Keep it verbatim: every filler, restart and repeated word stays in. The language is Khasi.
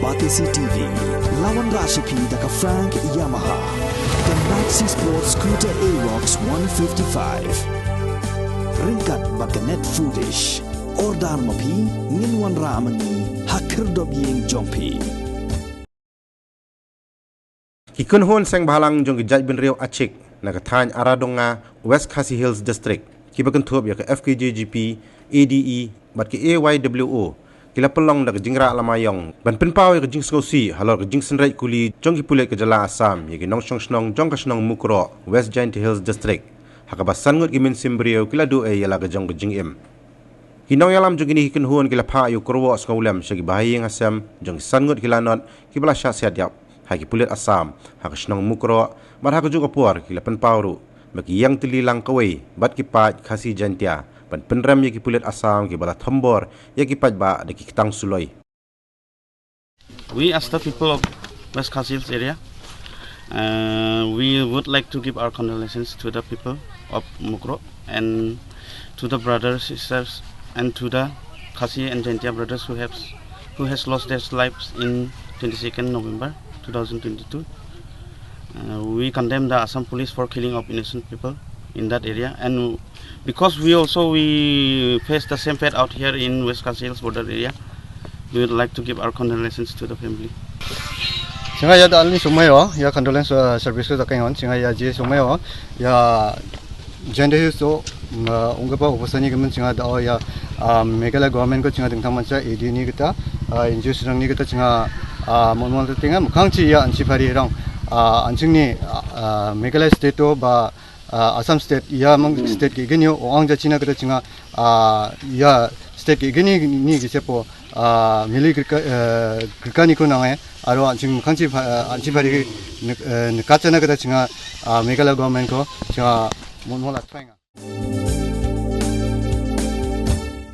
Batesi T V, la wanrah sha phi da ka Frank Yamaha, ka Maxi Sport Scooter Aerox one fifty-five. Ryngkat bad ka Net Foodish. Order ma phi, ngin wanrah ma ngi ha khyrdop ïing jong phi. Ki kynhun seng bhalang jong ki jaitbynriew Achik na ka thaiñ Aradonga, West Khasi Hills District, kiba kynthup ïa ka F K J G P, A D E bad ka A Y W O, ki la pynlong da ka jingrah lama ïong ban pynpaw ïa ka jingsngewsih halor ka jingsynreit kuli jong ki pulit ka jylla Assam ïa ki nongshong shnong jong ka shnong Mukroh, West Jaintia Hills District, ha kaba san ngut ki mynsiem briew ki la duh ei ïa la ka jong ka jingim. Ki nongïalam jong kine ki kynhun ki la phah ïa u kyrwoh sngewlem sha ki bahaïing hasem jong ki san ngut ki lanot kiba la shah siat ïap ha ki pulit Assam ha ka shnong Mukroh, bad ha kajuh ka por ki la pynpaw ruh ba ki ïeng tylli lang kawei bad ki paid Khasi Jaintia ban pynrem ïa ki pulit Assam kiba la thombor ïa ki paidbah da ki ktang suloi. We, as the people of West Khasi Hills area, uh, we would like to give our condolences to the people of Mukroh and to the brothers, sisters, and to the Khasi and Jaintia brothers who have, who has lost their lives in twenty-second November two thousand twenty-two. Uh, we condemn the Assam police for killing of innocent people in that area, and because we also, we face the same fate out here in West Khasi Hills border area, we would like to give our condolences to the family. Singa ya da alni sumai o, ya condolence, uh, service ko da kaingon, singa ya ji sumai o, ya Jaintia Hills to, mm, uh, ungkapa upasani kamen singa da o ya, uh, Meghalaya government ko singa dingthang mansa A D ni kita, uh, N G O serang ni kita singa, uh, mon mon tinga, mukang ci ya ansi pari rang, uh, ansing ni, uh, uh, Meghalaya state to ba, uh, Assam state, ya mang state ki gini, o ang ja China kita singa, uh, ya state ki gini ni ki sepo, uh, mili grika, uh, grika ni ko nangai, aro ansing mukang ci, uh, ansi pari ni, uh, ni kacana kita singa, uh, Meghalaya government ko singa mon mon la tpainga.